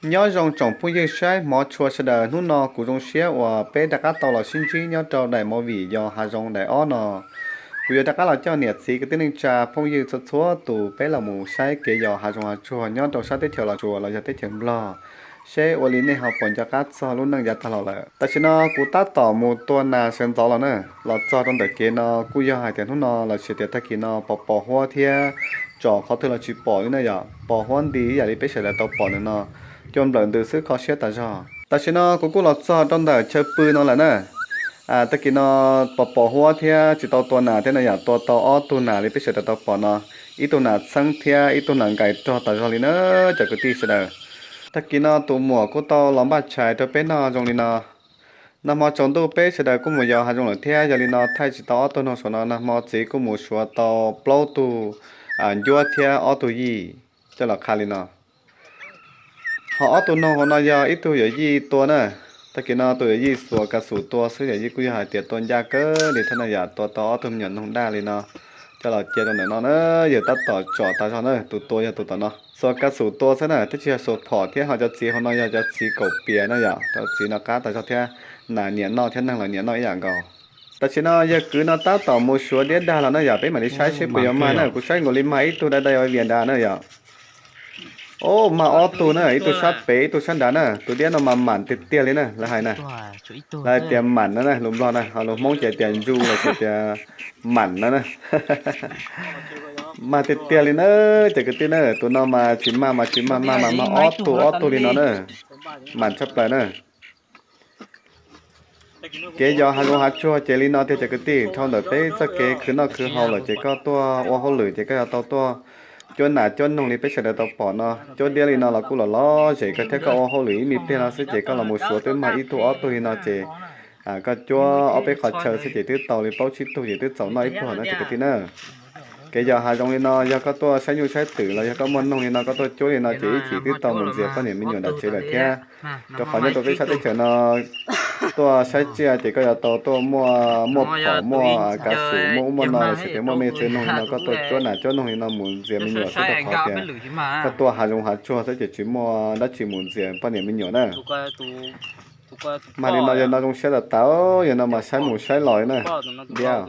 Nyob zoo tsoom phooj ywg saib hmov tshua sawv daws, hnub no kuv zoo siab uas peb rov qab tau los sib ntsib nyob rau daim movie Yos Hav Zoov daim ob no. Kuv yuav rov qab los coj niam txiv kwv tij neej tsa phooj ywg txhua txhua tus peb los mus saib kev yos hav zoov hav tsuag nyob rau sab teb chaws Los Tsuas los yog teb chaws Nplog, seb ua li nej ho puas nco qab txog lub neej yav tag los lawm. Tam sim no kuv tab tom mus tua nas sawv ntxov los na, los txog rau ntawm kev no kuj yog hais tias hnub no los sis tias tag kis no pos pos huab thiab tsom qhov twg los tsis pom li na yom, pos huab nti ib yam li peb sawv daws tau pom ntawm no, cua nplawm ntws xwb kho siab tas zog. Tam sim no kuv kuj los txog rau ntawm chaw pw no lawm na. Tag kis no pos pos huab thiab tsis tau tua nas thiab no yom, tua tau ob tug nas li peb sawv daws tau pom no, ib tug nas txheeb thiab ib tug nas nkais rog tas zog li na cov kwv tij sawv daws. Tag kis no tus muam kuj tau los npaj tshais rau peb noj zoo li no. Nag hmo tsaus ntuj peb sawv daws kuj mus yos hav zoov lawm thiab, yog li no thaij tsis tau ob tug noog saum no, nag hmo txiv kuj mus suav tau plaub tug ncuab thiab ob tug yij coj los qha li no. Ho ob tug noog hauv no yog ib tug yawm yij tua na. Tag kis no tus yawm yij xuas kas xum tua xwb, yawm yij kuj yog hais tias tua ncaj kawg li thiab no yom, tua tau ob tug me nyuam noog daj li no coj los cia rau ntawm no na. Yawg tab tom tsom tas zog na, tus tua yog tus tom no, xuas kas xum tua xwb na, twb tsis yog xuas phom thiab. Ho cov txiv hauv no yog cov txiv kaum pias na yom, cov txiv no qab tas zog thiab, nas nyiam noj thiab neeg los nyiam noj ib yam nkaus. Tam sim no yawg kwv no tab tom mus suav diab dag los na yom, peb mam li saib seb puas yuav mag na. Kuv saib nkaus li mag ib tug dai dai ua vias nrad na yom. Ub, mag ob tug na, ib tug sab pem ib tug sab nrad na. Tus diab no mas mam tiag tiag li na lawv hais na. Lawv hais tias mam no na, lus Nplog na, ho lus Hmoob ces tias ntsu los sis tias mam no na. Mag tiag tiag li na cov kwv tij na. Tus no mas tsis mag mas tsis mag, mag mas mag ob tug ob tug li no na. Mam tshaj plaws na. Kev yos hav zoov hav tsuag ces li no tiag cov kwv tij. Dhau ntawm peb txoj kev khwv noj khwv haus lawm ces koj tuaj ua hauj lwm ces koj yuav tau tuaj cuab nas cuab noog li peb sawv daws tau pom no. Cuab diab li no los kuj los lom zem kawg thiab, koj ua hauj lwm ib me pliag no xwb ces koj los mus suav twb mag ib tug ob tug li no ces koj cuab ob peb qho chaw xwb ces twb tau li plaub tsib tug ces twb txaus noj ib pluag na cov kwv tij na. Kev yos hav zoov li no yog koj tuaj saib nyuj saib twm los yog koj muaj noog li no koj tuaj cuab li no ces ib chim twb tau mus ntxias poj niam me nyuam nram tsev lawm thiab. Rau qhov nyob rau peb sab teb chaws no tuaj saib tsiaj ces koj yuav tau tuaj muaj, muaj phom muaj kav xum muaj ub muaj no los sis tias muaj me txwv noog li no koj tuaj cuab nas cuab noog li no mus ntxias me nyuam xwb, rau qhov tias koj tuaj hav zoov hav tsuag xwb ces tsis muaj dab tsi mus ntxias poj niam me nyuam na. Mag li no yog no zoo siab tas tas, yog no mas saib mus saib los li na. Diab.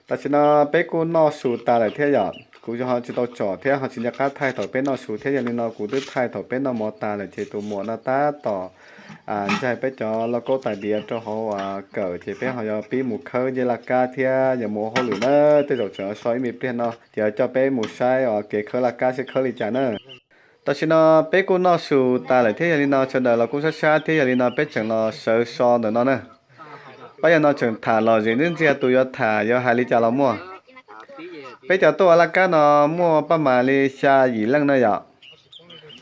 Tam sim no peb kuj noj su tas lawm thiab yom, kuv ho tsis tau tsom thiab ho tsis nco qab thaij thaum peb noj su thiab, yog li no kuv twb thaij thaum peb noj mov tas lawm ces tus muam no tab tom ntxaig peb cov lauj kaub tais diav rau hauv kawm ces peb ho yuav pib mus khawb ncej laj kab thiab yuav mus ua hauj lwm na. Tej zaum tseem so ib me pliag no ces coj peb mus saib kev khawb laj kab seb khawb li cas na. Tam sim no peb kuj noj su tas lawm thiab, yog li no sawv daws los kuj sab sab thiab, yog li no peb tseem los sawv so ntawm no na. Pab yog no tseem tham lom zem ntxiag tus yuav tham yuav hais li cas los muaj. Peb cov tuaj ua laj kab no muaj paj mas li xya yim leej na yom.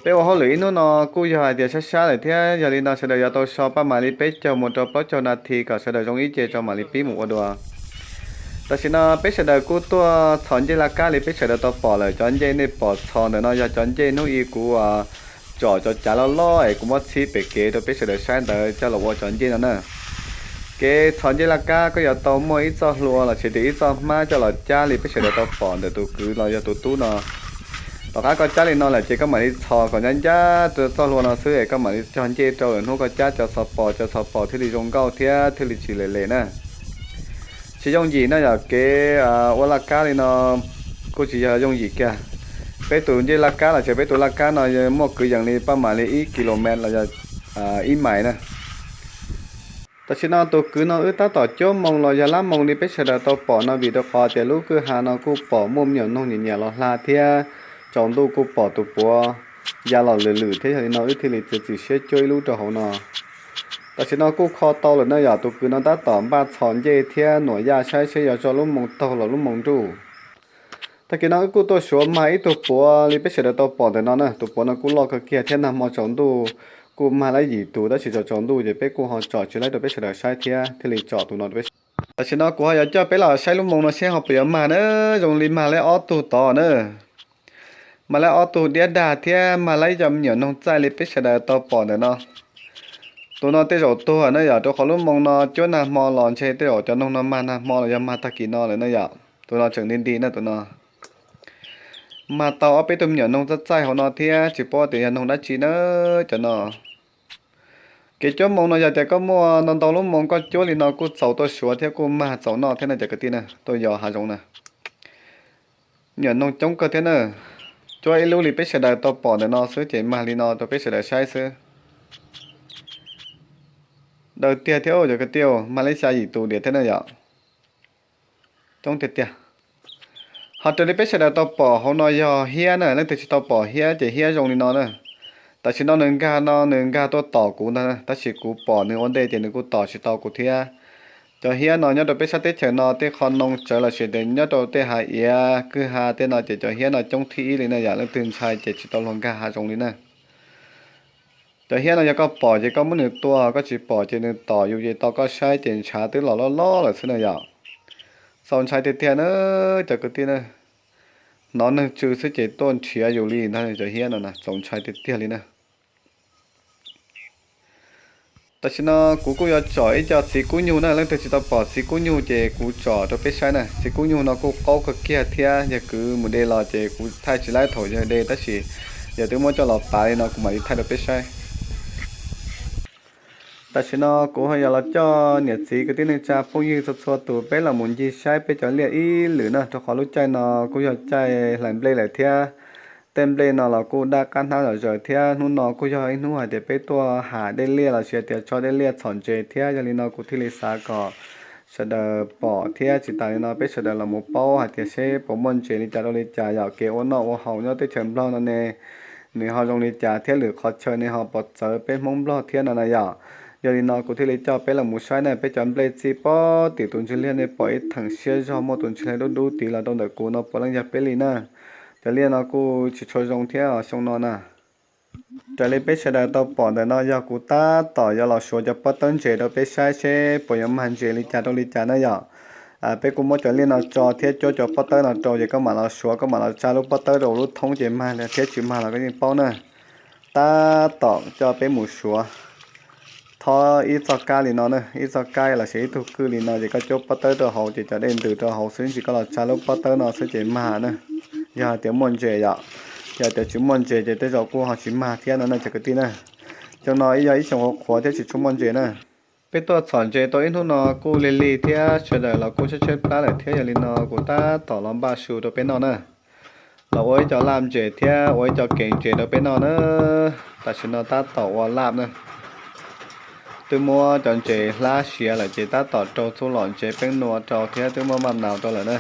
Peb ua hauj lwm ib hnub no kuj yog hais tias sab sab lawm thiab, yog li no sawv daws yuav tau so paj mas li peb caug mus rau plaub caug nas this kom sawv daws zoo ib ce tso mam li pib mus ua dua. Tam sim no peb sawv daws kuj tuaj txhos ncej laj kab li peb sawv daws tau pom lawm. Cov ncej nej pom txhos ntawm no yog cov ncej hnub i kuv tsom cov cav loj loj es kuv muab txhib pem kev rau peb sawv daws saib ntawd coj los ua cov ncej no na. Kev txhos ncej laj kab koj yuav tau muaj ib txoj hlua los sis tias ib txoj hmab coj los cab li peb sawv daws tau pom ntawm tus kwv los yog tus tub no. Tom qab koj cab li no lawm ces koj mam li txhos kom ncab ncab txoj hlua no xwb es koj mam li cog ncej rau lwm hnub koj cab cov txhos pos, cov txhos pos thiaj li zoo nkauj thiab thiaj li tsis lem lem na. Tsis yooj yim na yom, kev ua laj kab li no kuj tsis yog yooj yim kiag. Peb tus ncej laj kab los sis peb tus laj kab no muaj kwv yees li paj mas li ib kilomet los yog ib mais na. Tam sim no tus kwv no wb tab tom cuab moo los yog lab moo li peb sawv daws tau pom no vim rau qhov tias lub kwj ha no kuj pom muaj me nyuam noog nyiam nyiam los hla thiab tsaus ntuj kuj pom tus puav ya los lwm lwm thiab, yog li no wb thiaj li txiav txim siab cuab ib lub rau hauv no. Tam sim no kuj kho tau lawm na yom, tus kwv no tab tom npaj txhos ncej thiab nuam yaj saib seb yuav tso lub moo taug los lub moo nruj. Tag kis no wb kuj tuaj suav mag ib tug puav li peb sawv daws tau pom ntawm no na, tus puav no kuj loj kawg kiag thiab nag hmo tsaus ntuj kuj mag laib yim tus tab sis tsaus tsaus ntuj ces peb kuj ho tsom tsis laib rau peb sawv daws saib thiab thiaj li tsom tus no rau peb. Tam sim no kuv ho yuav coj peb los saib lub moo no seb ho puas yuav mag na, zoo li mag laib ob tug tod na. Mag laib ob tug diab dag thiab mag laib cov me nyuam noog txaij li peb sawv daws tau pom ntawm no. Tus no tej zaum tuag na yom, rau qhov lub moo no cuab nag hmo los ntshe tej zaum cov noog no mag nag hmo los yog mag tag kis no lawm na yom. Tus no tseem nti nti na tus no. Mag tau ob peb tug me nyuam noog txaij txaij hauv no thiab tsis paub tias yog noog dab tsi na cov no. Kev cuab moo no yog tias koj muaj ntau ntau lub moo koj cuab li no kuj txaus tuaj suav thiab kuj mag txaus noj thiab na cov kwv tij na, tuaj yos hav zoov na. Nyuam noog coob kawg thiab na. Cuab ib lub li peb sawv daws tau pom ntawm no xwb ces mag li no rau peb sawv daws saib xwb. Daw tiag thiab cov kwv tij, mag li xya yim tus diam thiab na yom. Coob tiag tiag. Ho raws li peb sawv daws tau pom hauv no yog hiab na, leej twg tsis tau pom hiab ces hiab zoo li no na. Tam sim no nws nkag no nws nkag tuaj tom kuv ntag, tab sis kuv pom nws ua ntej ces nws kuj tom tsis tau kuv thiab. Cov hiab no nyob rau peb sab teb chaws no tej qho noo tsawv los sis tias nyob rau tej hav iav kwj ha tej no ces cov hiab no coob thib ib li na yom, leej twg ntshai ces tsis tau luag nkag hav zoov li na. Cov hiab no yog koj pom ces koj muab nws tua, koj tsis pom ces nws tom yus ces tau koj saib ces ntshav twb los loj loj lawm xwb na yom. Txaus ntshai tiag tiag na cov kwv tij na. Hnov neeg tsw xwb ces tuaj nrhiav yus li ntag cov hiab no na, txaus ntshai tiag tiag li na. Tam sim no kuv kuj yuav tsom ib co txiv kub nyug na, leej twg tsis tau pom txiv kub nyug ces kuv tsom rau peb saib na. Txiv kub nyug no kuj qaub kawg kiag thiab, yog kwv mus de los ces kuv thaij tsis laib thaum yog de, tab sis yog twb muab coj los pav li no kuv mam li thaij rau peb saib. Tam sim no kuv ho yuav los coj niam txiv kwv tij neej tsa phooj ywg txhua txhua tus peb los mus ncig saib peb cov liaj ib lwm na, rau qhov lub caij no kuj yog caij hlais nplej lawm thiab. Tej nplej no los kuj daj qab hnab zom zaws thiab, hnub no kuj yog ib hnub hais tias peb tuaj ham dej liaj los sis tias tso dej liaj txhom ntses thiab, yog li no kuv thiaj li xav kom sawv daws pom thiab tsis tas li no peb sawv daws los mus paub hais tias seb puas muaj ntses li cas rau li cas yom. Kev ua noj ua haus nyob teb chaws Nplog no ne, nws ho zoo li cas thiab lwm qhov chaw ne ho puas txawv peb Hmoob Nplog thiab no na yom. Yog li no kuv thiaj li coj peb los mus saib na, peb cov nplej txij pob tim tus ntsis liaj nej pom ib theem siab zog muaj tus ntsis liaj dub dub tid los rau ntawm kuv no puav leej yog peb li na. Cov liaj no kuj tsis tshua zoo thiab xyoo no na. Raws li peb sawv daws tau pom ntawm no yog kuv tab tom yuav los suav cov pob tawb ntses rau peb saib seb puas yuav mag ntses li cas rau li cas na yom. Peb kuj muab cov liaj no tso thiab cuab cov pob tawb no rau ces koj mam los suav, koj mam los tsa lub pob tawb rau lub thoob ces mag thiab tsis mag los koj yeej paub na. Tab tom coj peb mus suav. Thob ib txoj kab li no na, ib txoj kab los sis ib tug kwj li no ces koj cuab pob tawb rau hauv ces cov dej ntws rau hauv xwb, ntsis koj los tsa lub pob tawb no xwb ces mag na. Yog hais tias muaj ntses yom, yog tias tsis muaj ntses ces tej zaum kuj ho tsis mag thiab no na cov kwv tij na. Xyoo no ib yog ib xyoo qhuav qhuav thiab tsis tshua muaj ntses na. Peb tuaj txhom ntses tau ib hnub no kuj lig lig thiab sawv daws los kuj tshaib tshaib plab lawm thiab, yog li no kuv tab tom los npaj su rau peb noj na. Los ua ib co laj ntses thiab ua ib co kev ntses rau peb noj na. Tam sim no tab tom ua laj na. Twb muab cov ntses hlab siav lawm ces tab tom rau txuj lom ntses peeb nua rau thiab twb muab maj nas rau lawm na.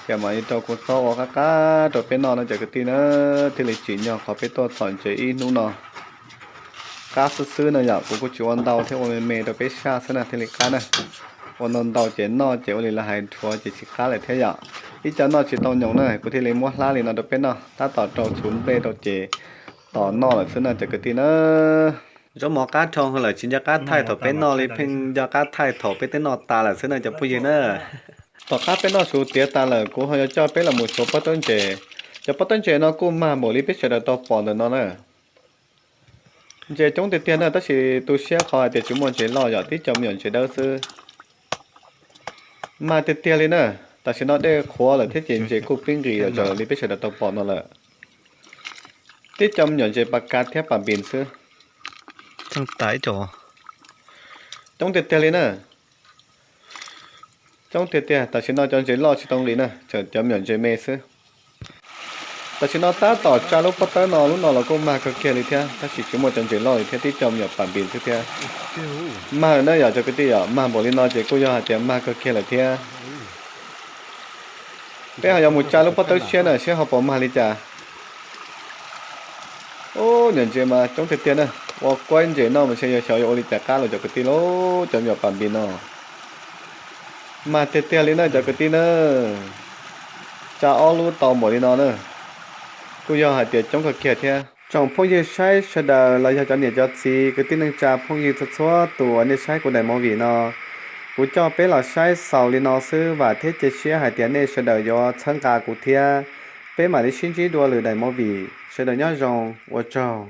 Ces mam li rau kua txob ua qab qab rau peb noj no cov kwv tij na. Thiaj li tsim nyog qhov peb tuaj txhom ntses ib hnub no. Qab xwb xwb no yom, kuv kuj tsis ua ntau thiab ua me me rau peb saj xwb na thiaj li qab na. Ua ntau ntau ces noj ces ua li lawv hais nrhuav ces tsis qab lawm thiab yom. Ib co noj tsis tau nyoos na kuv thiaj li muab hlab li no rau peb noj, tab tom rau txhuv nplej rau ces tos noj lawm xwb na cov kwv tij na. Zaub mov qab dhau lawm tsis nco qab thaij thaum peb noj li, pheej nco qab thaij thaum peb twb noj tas lawm xwb na cov phooj ywg na. Tom qab peb noj su tiav tas lawm kuv ho yuav coj peb los mus suav pob tawb ntses. Cov pob tawb ntses no kuj mag npaum li peb sawv daws tau pom ntawm no na. Ntses coob tiag tiag na tab sis tu siab qhov hais tias tsis muaj ntses loj yom, tib co me nyuam ntses dawb xwb. Mag tiag tiag li na. Tam sim no dej qhuav lawm thiab ces ntses kuj pib nqis zom zaws li peb sawv daws tau pom no lawm. Tib co me nyuam ntses pas kas thiab pas npis xwb. Coob tiag tiag li na. Coob tiag tiag, tam sim no cov ntses loj tsis tau nqis na, tseem cov me nyuam ntses me xwb. Tam sim no tab tom tsa lub pob tawb no, lub no los kuj mag kawg kiag li thiab, tab sis tsis muaj cov ntses loj li thiab, tib co me nyuam pas npis xwb thiab. Mag na yom cov kwv tij yom, mag npaum li no ces kuj yog hais tias mag kawg kiag lawm thiab. Peb ho yuav mus tsa lub pob tawb tshiab na seb ho puas mag li cas. Ub, nyuam ntses mas coob tiag tiag na. Ua kuaib ntses noj mas ntshe yuav xyov yuav ua li cas qab los cov kwv tij lauj, cov me nyuam pas npis no. Mag tiag tiag li na cov kwv tij na. Tsa ob lub tau npaum li no na. Kuj yog hais tias coob kawg kiag thiab. Tsoom phooj ywg saib sawv daws los yog cov niam cov txiv kwv tij neej tsa phooj ywg txhua txhua tus uas nej saib kuv daim movie no, kuv coj peb los saib xaus li no xwb, vam thiab cia siab hais tias nej sawv daws yuav txhawb nqa kuv thiab. Peb mam li sib ntsib dua lwm daim movie, sawv daws nyob zoo, ua tsaug.